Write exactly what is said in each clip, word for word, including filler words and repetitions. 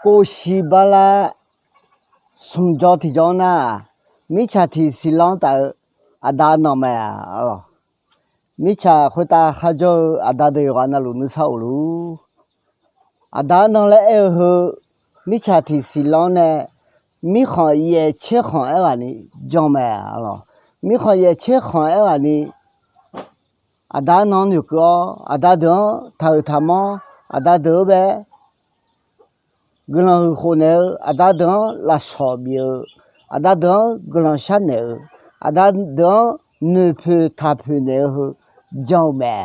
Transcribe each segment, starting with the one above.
Kof siq bala smq jawr tiqjawr nar-aq, mirtsaq tiq siqlanr taf-eu aqda nan mae-a lawq. Mirtsaq khoertav kharjawr-eu aqda deuq yawqghaq navluf nuisar of luf-ur. Aqda nan laer aer-eu heu, mirtsaq tiq siqlanr nae mirkhanq yaeq tser khanq aerghaq ni jan mae-a lawq. Mirkhanq yaeq tser khanq aerghaq ni aqda nan noeqkeuv-awr, aqda deuq-anr taqhuiq taqmanr, aqda deuq-anr bae guiqlanq huiq khof naeq-eu, aqda deuq-anr lafsawq bif-eu, aqda deuq-anr guiqlanq sharnaeq-eu, aqda deuq-anr noeqpoeq taqpoeq naeq-eu heu jan-eu mae.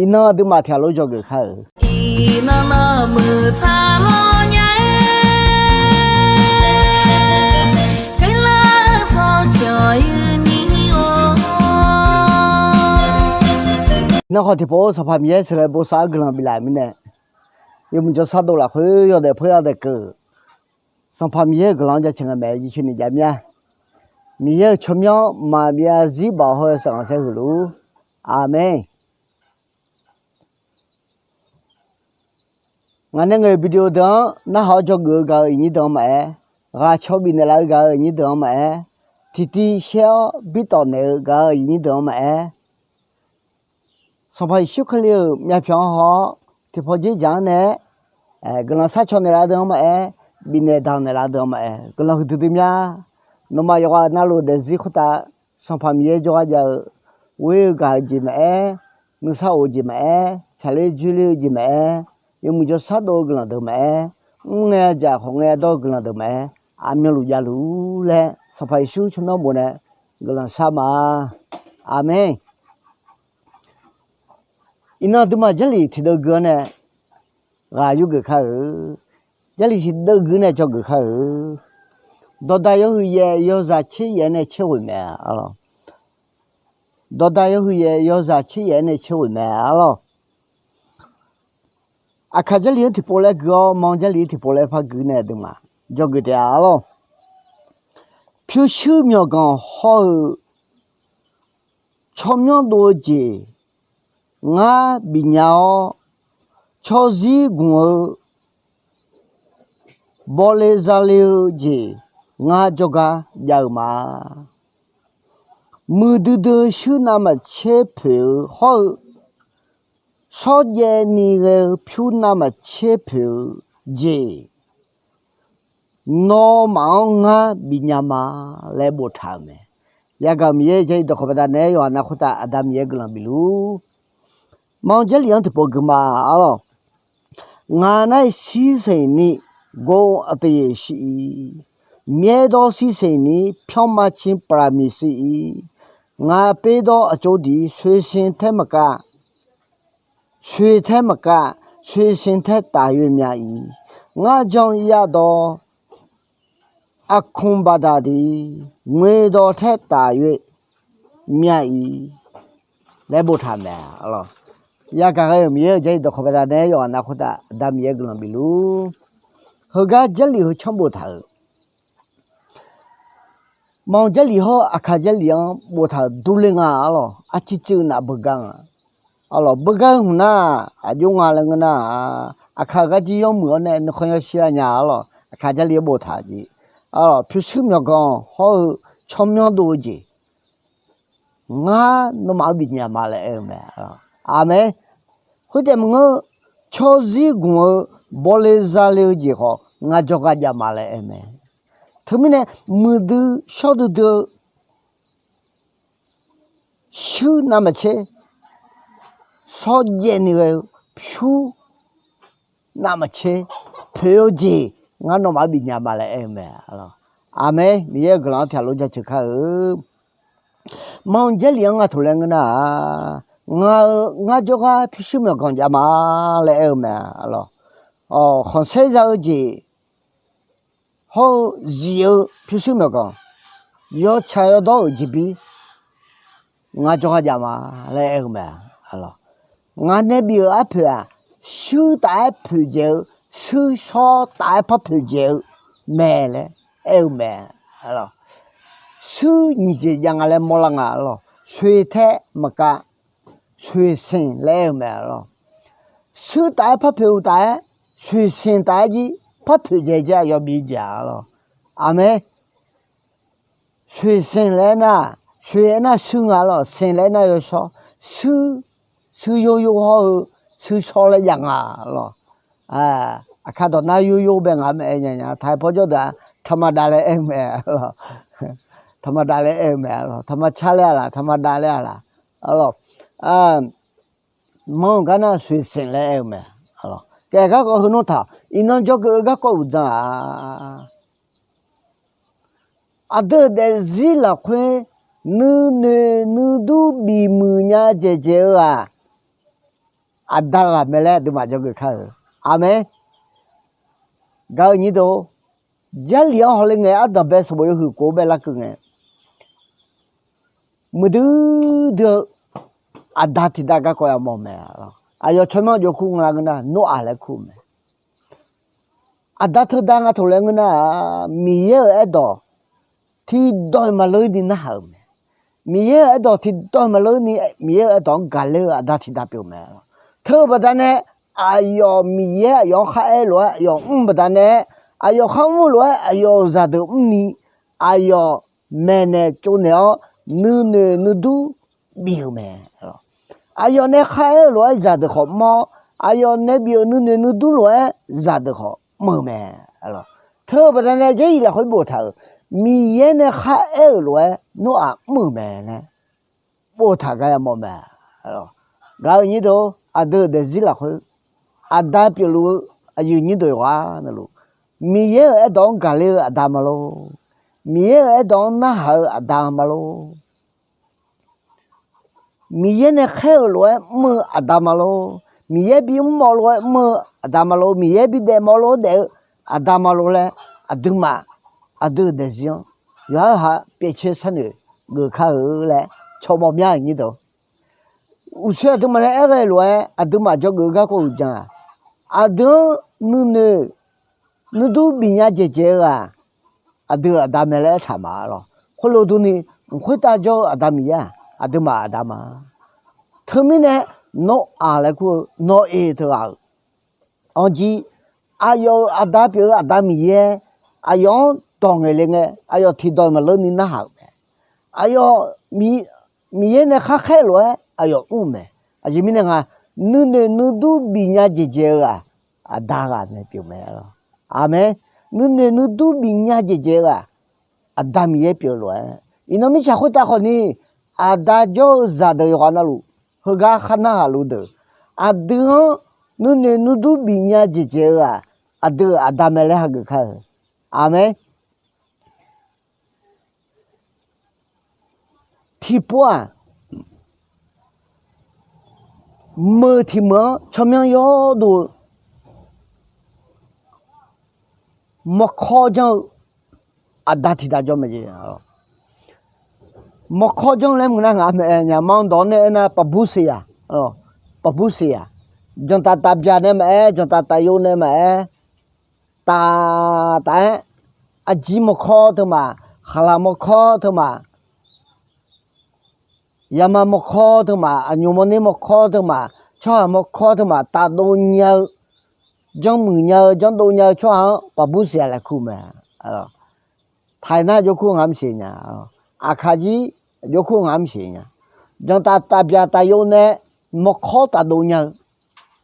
Iqnan aqduimaf tiq ghaq lof dzawgeuf kar-euq. Iqnan nawq muiq tsaq lawr nya-aer, tserlar tsawrcawq-eu ni-or. Iqnan khawf tiqpov-or, Sanqpaq Miqyaer sheuqghae bosav-eu guiqlanq biflaf-euq mirnae, yawmuiq jawrshar dov lafkhoer yawdaef poer yawdaef keuv-euq Sanqpaq Miqyaer-euq guiqlanq-anr jaceuq ngae maeq-aer jircoer ni jav mir-a. Miqyaer-euq tsawrmyanr maqbyav zarzir baoq hawr-eu shaqghanq saer huiq luf-ur. Aqmeq. Ngaq nae ngaeq-euq video deuq-anr narhaq-awr dzawgeuf-eu gaq-euq iqnyir deuq-anr maqaer, ghaq caw bifnaeq laf-eu gaq-euq iqnyir deuq-anr maqaer, tiqtiv shaer-awr birtawf naeq-eu gaq-euq iqnyir deuq-anr maqaer, Sanqpaq Yeqsur Kali-euq myavpyawq-anr haw-awr, tiqpaw dzerdzaq-anr nae guiqlanq sharcaw naeqlaf-eu deuq-anr maqaer, bifnaeq danqnaeq laf-eu deuq-anr maqaer, guiqlanq huiqdui dui mya. Nawmaf yawqghaq navluf daefzir khoertav Sanqpaq Miqyaer jawrgar jav-eu, ghoer-eu gaq-eu jeq maqaer, nuisar of-eu jeq maqaer, tsaqler dzoerler-eu jeq maqaer, yawmuiq jawrshar dov-eu guiqlanq deuq maqaer, mr ngae aqdzaq khawf ngae aqdawr-eu guiqlanq deuq maqaer, aqmyanluf javluf-ur laer Sanqpaq Yeqsur tsawrmyanr bof nae guiqlanq shar ma. Aqmeq. Iqnan aqduimaf Jarlif tiqdeuv gui-anr nae ghaq yurgeuf kar-eu. Jarlif tiqdeuv gui nae dzawgeuf kar-eu. Dawqdaq yawhuiq yaef yawzaq tser yaef-aer nae tser ghoeq mae-a lawq. Dawqdaq yawhuiq yaef yawzaq tser yaef-aer nae tser ghoeq mae-a lawq. Aqkaq Jarlif-anr tiqpov laer gui-awr, Ma-anr Jarlif-anr tiqpov laer par gui nae aqduimaf dzawgeuf taef-a lawq. Pyurshuir myawqganq hawr-eu tsawrmyanr dov-eu jeq ngar bifnya-awr, tsawrzir gmq-eu bawle zale-eu jeq ngar jawrgar jav-eu ma. Muiqdui dui-eu shuir navmaqtser poeq-eu hawr-eu, shawrjaev ni ghae-eu pyur navmaqtser poeq-eu jeq nawmaf-anr ngar bifnya ma laer boftaq-euq mae. Yagaq-euq Miqyaer-euq Jarlif dawqkawq baqdanae-aer yawqghaq nav khoertav Aqda Miqyaer guiqlanq bif luf-ur. Ma-anr Jarlif-anr tiqpov gui ma-a lawq. Ngaq nar-iq shir seq ni gov aqteqyeq shir-ir, myaerdawr shir seq ni pyanrma cin paqlaqmiq shir-ir, ngaq perdawr aqcawq diq soeqshin taer maqkav, soeq taer maqkav, soeqshin taer taf yoe mya-ir, ngar jan yadawr aqkmq baqdaq diq ngoeqdawq taer taf yoe mya-ir laer boftaq mae-a lawq. Yagaq ghae-euq Miqyaer-euq Jarlif dawqkawq baqdanae-aer yawqghaq nav khoertav Aqda Miqyaer guiqlanq bif luf-ur. Heugar Jarlif heu tsanr boftaq-euq, Ma-anr Jarlif hawr Aqkaq Jarlif-anr boftaq-euq durler nga-a lawq. Arciv cuiv naf beugar nga. Arlawq, beugar-eu hmq nar, aqjox nga laer ngeur nar-aq, Aqkaq gar jir yawmuiq-awr nae nuikhanr yawshir-a nya-a lawq. Aqkaq Jarlif-anr boftaq jeq, arlawq, pyurshuir myawqganq hawr-eu tsawrmyanr dov-eu jeq ngar nawmaf-anr bifnya ma laer aer-eu mae. Aqmeq. Khoertaef maqngeur, tsawrzir gmq-eu bawle zale-eu jeq khawf ngar jawrgar jav ma laer aer-eu mae. Teumirnae muiqdui shawr duidui-eu shuir navmaqtser, shawrjaev ni ghae-eu pyur navmaqtser poeq-eu jeq ngar nawmaf-anr bifnya ma laer aer-eu mae. Aqmeq. Miqyaer-euq guiqlanq-anr tiqghaq lof jaceuq kar-eu. Ma-anr Jarlif-anr nga taq laer ngeur nar-aq, ngar-eu ngar jawrgar pyurshuir myawqganq jav ma laer aer-eu mae. Arlawq, khanqsaer za-eu jeq hawr-eu zif-eu pyurshuir myawqganq, yawtsaq yawdawr-euq jeqbir ngar jawrgar jav ma laer aer-eu mae. Ngaq nae bif-euq arpoeq-aq, shuir taf-aer poeqdzaeq-eu, shuir shawr taf-aer par poeqdzaeq-eu mae laer aer-eu mae. Shuir nyiq jeq jav nga laer mawrlar nga. Arlawq, soeq taer maqkav, soeqshiq laer aer-eu mae. Arlawq, shuir taf-aer par poeq-eu taf-aer, soeqshiq taf-aer jir par poeqdzaeq jae aqyawf bif jaeq-a lawq. Aqmeq. Soeq senq laer aernar, soeq aernar shuir nga lawq, senq laer aernar yawshawr, shuir, shuir yoryor hawr-eu, shuir shawr laer jav nga lawq. Aqkar dawq nar yoryor bae nga mae nya nya, taqhaq paw jawr deuq-aq, taqmaqdav laer aer-eu mae lawq. Taqmaqdav laer aer-eu mae lawq, taqmaqcar laer-a laq, taqmaqdav laer-a laq, a lawq. Manr-eu gar nar soeq senq laer aer-eu mae. Kaef garkawv heu nawr taq-awq, iqnan jawrgeuf-eu garkawv uqdzan-aq, aqdui-euq daefzir lafkhoer nuinoeq nuidur bif muiq nya dzaeqdzaeq-eu-aq, aqda ghaq mae laer aqduimaf jawrgeuf kar-euq. Aqmeq. Gaq-eu nyir deuq, Jarlif-anr hawle ngae ardanqbae sanqbof yawhuiq kof-aer bae larkeuv ngae, muiqdui dui-eu aqda tiqdav garkawv yamawr-eu mae. Aqyawf tsawrmyanr jov kur nga ngeur nar Noraq laer kur-eu mae. Aqda teudav nga taq laer ngeur nar-aq, Miqyaer-euq aerdawq tiqdawq maqleur ni narhaq-euq mae. Miqyaer-euq aerdawq tiqdawq maqleur ni, Miqyaer-euq aerdawq-anr gaqler-eu aqda tiqdav pyeuf-eu mae. Teu-eu baqdanae, aqyawf Miqyaer aqyawf-anr kharaer lof-aer aqyawf mr-eu baqdanae, aqyawf kharmr-eu lof-aer aqyawf-euq zaqdeuq mrni, aqyawf maeqnaeq tsovnaeq-awr nuinoeq nuidur bif-euq mae. Aqyawf nae kharaer-eu lof-aer zaqdeuq khawf mr-awr, aqyawf nae bif-euq nuinoeq nuidur lof-aer zaqdeuq khawf mr-eu mae. Teu-eu baqdanae Jarlif lafkhoer boftaq-euq, Miqyaer nae kharaer-euq lof-aer Noraq mr-euq mae laer boftaq gar yamawr mae. Gaq-eu nyir deuq, aqdui-euq daefzir lafkhoer aqda pyeufluf-eu aqyuif nyir deuq yawqghaq navluf, Miqyaer-euq aerdawq-anr gaqler-eu aqda maqlor, Miqyaer-euq aerdawq-anr narhaq-eu aqda maqlor, Miqyaer nae khaer-euq lof-aer mr-eu aqda maqlor, Miqyaer bimr mawf lof-aer mr-eu aqda maqlor, Miqyaer bidaef mawf lof-aer daef-eu aqda maqlor laer, aqduimaf aqdui-euq daefzir-anr yawqha-euq ha pyaevcoer sharnoeq geuf kar-eu laer cawmawf mya-euq nyir deuq. Uqshoe aqduimaf nae aerghae lof-aer aqduimaf jawrgeuf-eu garkawv uqdzan-aq, aqdui-anr nuinoeq nuidur bifnya dzaeqdzaeq-eu-aq, aqdui-euq aqda mae laer aertaq ma lawq. Khoerlof durni, mq khoertav jawr-eu Aqda Miqyaer-aq, aqduimaf aqda ma. Teumirnae, Nawr-aq laer kur-eu Nawq-eq teughaq-euq anrjir, aqyawf-euq aqda pyeuf-eu Aqda Miqyaer, aqyawf-anr dawq ngaeq le ngae, aqyawf tiqdawq maqleur ni narhaq-euq mae. Aqyawf Miqyaer nae khar khaer lof-aer aqyawf mr-eu mae. Aqjeq mirnae nga, nuinoeq nuidur bifnya dzaeqdzaeq-eu-aq, aqda ghaq mae pyeuf mae. Aqmeq. Nuinoeq nuidur bifnya dzaeqdzaeq-eu-aq, Aqda Miqyaer pyeuf lof-aer, iqnan mirtsaq khoertav khawfni, aqda jawr-eu zaqdeuq yawqghaq navluf, heugar khar narhaq luf deuq, aqdui-anr nuinoeq nuidur bifnya dzaeqdzaeq-eu-aq, aqdui-euq aqda mae laer hageuf kar-eu. Aqmeq. Tiqpov-aq, meuq tiq meuq-anr tsawrmyanr yawdov-eu mawrkawr janr-eu aqda tiqdav jawr mae jeq. Mawrkawr janr laer meuq nar ngaq-anr maeq-aer nya ma dawq-anr nae aernar, paqbur siq-aq, paqbur siq-aq, janqtaf taf byaq nae maqaer, janqtaf taf yov nae maqaer, taf taf-aer, aqjir mawrkawr teumaf, khaqlaq mawrkawr teumaf, yama mawrkawr teumaf, aqnymq mawrner mawrkawr teumaf, tsawrhaq mawrkawr teumaf tafdov nya-eu, janrmuiq nya-eu, janrdov nya-eu tsawrhaq-anr paqbur siq-aq laer kur mae. Taiq nar jawrkur ngaq-anr siq nya, aqkaq jir jawrkur ngaq-anr siq nya. Janqtaf taf byaq taf yov nae mawrkawr tafdov nya-eu,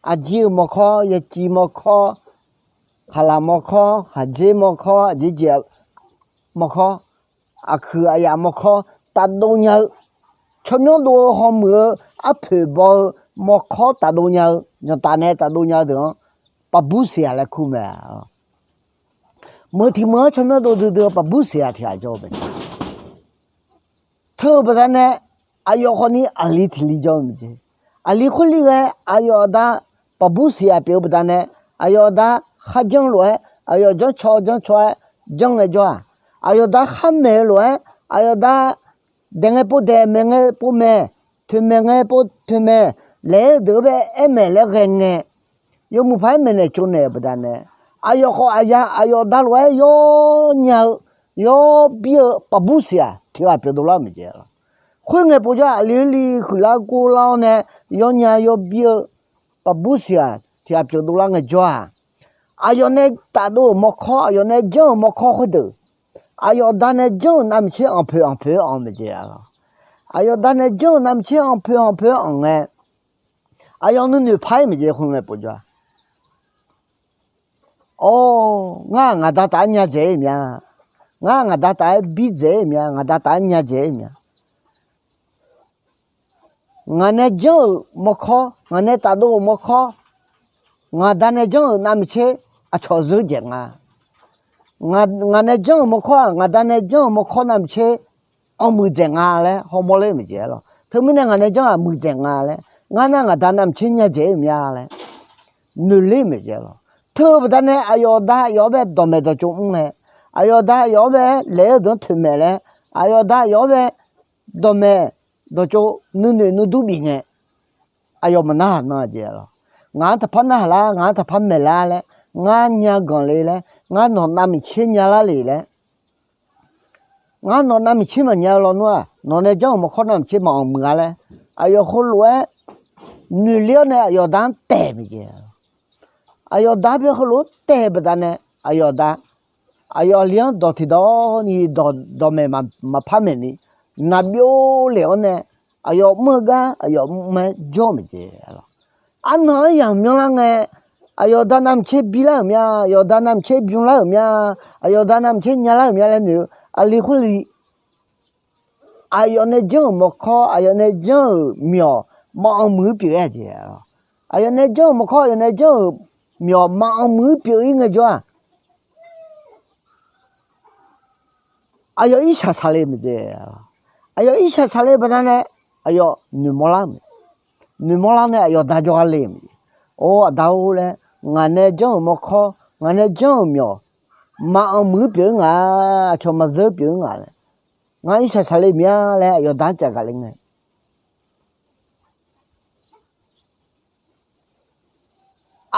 aqjir-euq mawrkawr, yaciv mawrkawr, khaqlaq mawrkawr, khaqdzer mawrkawr, aqjeq jeq mawrkawr, aqkuiq aqyaf mawrkawr tafdov nya-eu, tsawrmyanr dov-eu hawmuiq-eu arpoeq baw-eu mawrkawr tafdov nya-eu, janqtaf nae tafdov nya-eu deuq-anr paqbur siq-aq laer kur mae. Meuq tiq meuq-anr tsawrmyanr dov duidui-eu paqbur siq-aq tiq ghaq jawr-eu mae. Teu-eu baqdanae, aqyawf khawfni aqli tiq li jawr-eu mae jeq. Aqli khoerli ghae aqyawf aqda paqbur siq-aq pyeuf-eu baqdanae, aqyawf aqda kharjanr lof-aer, aqyawf janrcaw janrcaw-aer janr ngae jawr-aq, aqyawf aqda kharmaeq-eu lof-aer, aqyawf aqda daeq ngae pov daeq, maeq ngae pov maeq, toeqmaeq ngae pov toeqmaeq, laeq-eu deuq-anr bae aer maeq laer ghae ngae, yawmuiq paq-aer maeqnaeq tsovnaeq-euq baqdanae, aqyawf khawf aqya aqyawf aqda lof-aer yawr nya-eu, yawr bir-eu paqbur siq-aq tiq ghaq pyeuf dovlar-eu mae jeq. Khoerngae povjawr aqli li huiqlar gorlar-awr nae yawr nya yawr bir-eu paqbur siq-aq tiq ghaq pyeuf dovlar ngaejawr-aq, Aqyawf nae tafdov-euq mawrkawr, aqyawf nae janr-euq mawrkawr khoerdeuq, aqyawf da nae janr-euq navmaqtser anqpoeq anqpoeq-aer anq maeq jeq-a lawq. Aqyawf da nae janr-euq navmaqtser anqpoeq anqpoeq-aer anq ngae, aqyawf nuinoeq par-aer maeq jeq khoerngae pov jawr-a. Or, ngar-aq ngaq da taf-aer nya dzaeq-ir mya. Ngar ngaq da taf-aer bir dzaeq-ir mya, ngaq da taf-aer nya dzaeq-ir mya. Ngaq nae janr-euq mawrkawr, ngaq nae tafdov-euq mawrkawr, ngaq da nae janr-euq navmaqtser aqcawq zeur dzaeq nga. Ngaq nae janr-euq mawrkawr-aq, ngaq da nae janr-euq mawrkawr navmaqtser anqmuiq dzaeq nga laer hawmawr ler-eu maeq jeq-a lawq. Teumirnae ngaq nae janr-aq muiq dzaeq nga laer, ngar nar ngaq da navmaqtser nya dzaeq-ir mya laer noeq ler maeq jeq-a lawq. Teu-eu baqdanae aqyawf da aqyawf-anr bae dawqmaeq dawqtsov mr ngae, aqyawf da aqyawf-anr bae laeq-eu deuq-anr toeqmaeq laer, aqyawf da aqyawf-anr bae dawqmaeq dawqtsov nuinoeq nuidur bif ngae, aqyawf maqnarhaq nan-a jeq-a lawq. Ngaq-anr taqpar narhaq lar, ngaq-anr taqpar maeq lar laer, ngar nya ganq le laer, ngar nawq navmaqtser nya lar le laer, ngar nawq navmaqtser maqnya-eu lawnmr-aq, nawq nae janr-euq mawrkawr navmaqtser maqanq muiq-a laer, aqyawf heulof-aer noeq ler-awr nae aqyawf da-anr taeq maeq jeq-a lawq. Aqyawf da bae heulof-aer taeq baqdanae, aqyawf da, aqyawf aqli-anr dawq tiqdawq ni dawqmaeq maqpar maeq ni, naqbyov lef-awr nae aqyawf mr-eu gar aqyawf mr-aer jawr maeq jeq-a lawq. Arnan-anr yamq myanrlar ngae, aqyawf da navmaqtser bilar-euq mya, aqyawf da navmaqtser bymr lar-euq mya, aqyawf da navmaqtser nya lar-euq mya laer noeq-eu aqli khoerli, aqyawf nae janr-euq mawrkawr, aqyawf nae janr-euq myawq maqanq muiq-ir pyeuf-ir-a jeq-a lawq. Aqyawf nae janr-euq mawrkawr, aqyawf nae janr-euq myawq maqanq muiq-ir pyeuf-ir ngaejawr-aq, aqyawf irshaq saqle maeq jeq-a lawq. Aqyawf irshaq saqle baqdanae, aqyawf noeqmawr lar mae. Noeqmawr lar nae aqyawf da jawrgar le mae. Or aqda-or laer, ngaq nae janr-euq mawrkawr, ngaq nae janr-euq myawq maqanq muiq-ir pyeuf-ir nga, aqcawq maqzeur pyeuf-ir nga laer, ngar irshaq saqle mya laer aqyawf da-anr caf gaq le ngae,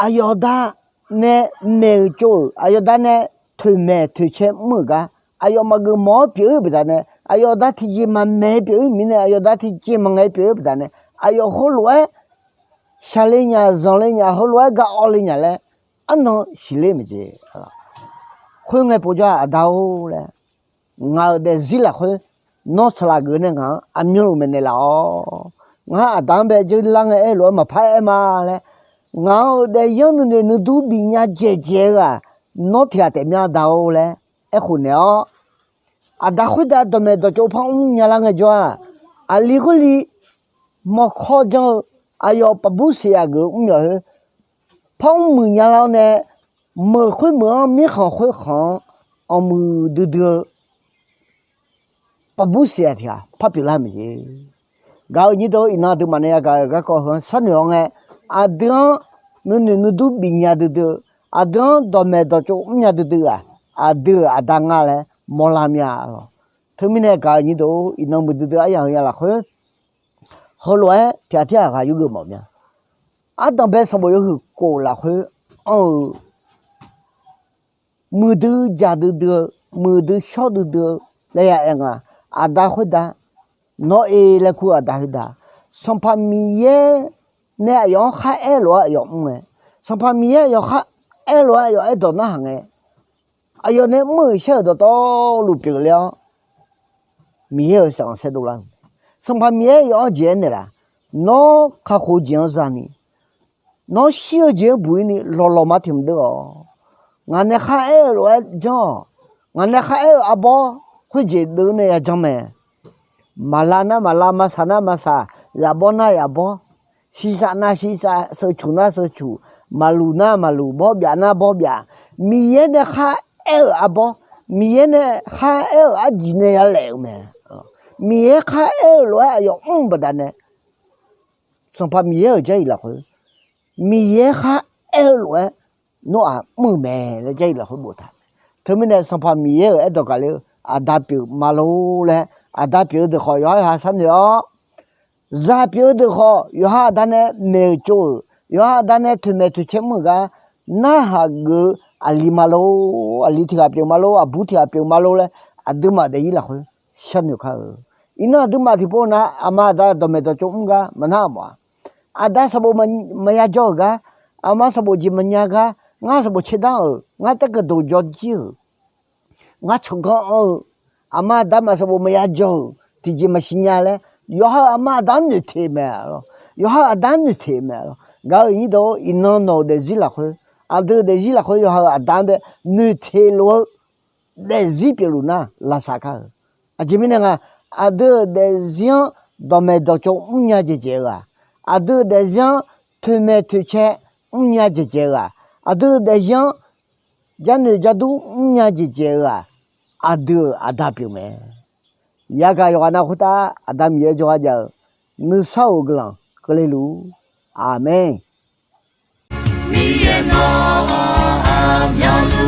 aqyawf da nae maeq-euq tsov-euq, aqyawf da nae toeqmaeq toeqcae mr-euq gar, aqyawf maqgeuf mawf-awr pyeuf-ir baqdanae, aqyawf da tiqjeq maqmaeq pyeuf-ir mirnae, aqyawf da tiqjeq maqngaeq pyeuf-ir baqdanae, aqyawf heulof-aer shaqle nya, zanqle nya, heulof-aer ga awv le nya laer arnan siqler mae jeq. Khoerngae povjawr-aq aqda-or laer, ngaq-euq daefzir lafkhoer nawr saqlaq geuf nae ngaq-anr aqmyanluf maeqnaeq laf-awr, ngar aqda-anr bae jeurlar ngae aerlof-aer maqpar aer ma laer, ngaq-anr-euq daefzir-anr nuinoeq nuidur bifnya dzaeqdzaeq-eu-aq, nawr tiqghaq taef myanr da-or laer aerkhof naeq-awr, aqda khoertav dawqmaeq dawqtsov par mr nya lar ngaejawr-aq, aqli khoerli mawrkawr janr-eu aqyawf paqbur siq yaf geuf-eu mr myawq khoer par mr muiq nya lar-awr nae, meuq khoermeuq-anr mirkhanq khoerkhanq-anr anqmuiq duidui-eu paqbur siq yaf tiq ghaq par pyeuflar mae jeq. Gaq-euq nyir deuq-or, iqnan aqduimaf nae yagaq-euq garkawv heu-anr sharnoeq-awr ngae, aqdui-anr nuinoeq nuidur bifnya duidui-eu, aqdui-anr dawqmaeq dawqtsov mrnya duidui-aq, aqdui-euq aqda nga laer mawrlar mya lawq. Teumirnae gaq-euq nyir deuq-or, iqnan muiqdui dui aryamq heu ya lafkhoer heulof-aer tiqghaq tirghaq ghaq yurgeuf mawf mya. Ardanqbae sanqbof yawhuiq kof lafkhoer anr-eu muiqdui jaq duidui-eu, muiqdui shawr duidui-eu laer ya aer nga. Aqda khoerda, nawr-e laer kur-eu aqda khoerda, Sanqpaq Miqyaer nae aqyawf-anr kharaer lof-aer aqyawf mr ngae, Sanqpaq Miqyaer aqyawf kharaer lof-aer aqyawf aerdawq narhaq ngae, aqyawf nae mr-euq shaer-euq dawqtawvluf pyeufler-awr, Miqyaer-euq saef khanqsaer dovlar-eu, Sanqpaq Miqyaer aqyawf-anr jeq aernaeq laf, nawr kakhof-eu jeq-anr zani, nawr shir-eu jeq-anr buq-ir ni lawqlawq ma tiq mq deur-awq. Ngaq nae kharaer-eu lof-aer janr-awq. Ngaq nae kharaer-euq arbawr khoerjeq deuv nae ya janr mae. Maqlav nar maqlav, maqsaq nar maqsaq, zaqbawr nar zaqbawr, shiqsaq nar shiqsaq, sheuqcuq nar sheuqcuq, maqluq nar maqluq, bawrbyaf nar bawrbyaf, Miqyaer nae kharaer-euq arbawr, Miqyaer nae kharaer-euq arjiq nae ya laef-eu mae. Miqyaer kharaer-eu lof-aer aqyawf mr-eu baqdanae, Sanqpaq Miqyaer-euq jarlif lafkhoer, Miqyaer kharaer-eu lof-aer nawr-aq mr-eu mae laer jarlif lafkhoer boftaq. Teumirnae Sanqpaq Miqyaer-euq aerdawq gaqler-eu, aqda pyeuf ma lor laer, aqda pyeuf-eu deuq khawf yawqha yawqha sharnoeq-awr, zaq pyeuf-eu deuq khawf yawqha aqda nae maeq-euq tsov-euq, yawqha aqda nae toeqmaeq toeqcae mr-euq gar narhaq geuf-eu aqli ma lor, aqli tiq ghaq pyeuf ma lor, aqbur tiq ghaq pyeuf ma lor laer aqduimaf daefzir lafkhoer sharnoeq kar-eu. Iqnan aqduimaf tiqpov nar aqma aqda dawqmaeq dawqtsov mr gar maqnar mawf-a. Aqda sanqbof maqya jawr-euq gar, aqma sanqbof jeq maqnya gar, Ngar sanqbof caerdar-euq, ngar taerkeuv dawq jawr jir-euq, ngar tsawrganr anr-eu, aqma aqda maf sanqbof maqya jawr-euq tiqjeq maqsiq nya laer, yawqha-euq aqma aqda-anr noeqteq mae lawr. Yawqha-euq aqda-anr noeqteq mae lawr. Gaq-euq nyir dawq-or, iqnan nawq-euq daefzir lafkhoer, aqdui-euq daefzir lafkhoer yawqha-euq aqda-anr bae noeqteq lof-eu daefzir pyeufluf nar lavsav kar-euq. Aqjeq mirnae nga, aqdui-euq daefzir-anr dawqmaeq dawqtsov mrnya dzaeqdzaeq-eu ghaq, aqdui-euq daefzir-anr toeqmaeq toeqcae mrnya dzaeqdzaeq-eu ghaq, aqdui-euq daefzir-anr jarnoeq jardur mrnya dzaeqdzaeq-eu ghaq, aqdui-euq aqda pyeuf mae. Yagaq yawqghaq nav khoertav Aqda Miqyaer jawrgar jav-eu nuisar-euq guiqlanq keuvle luf-ur. Aqmeq. Miqyaer nawq-anr aqmyanluf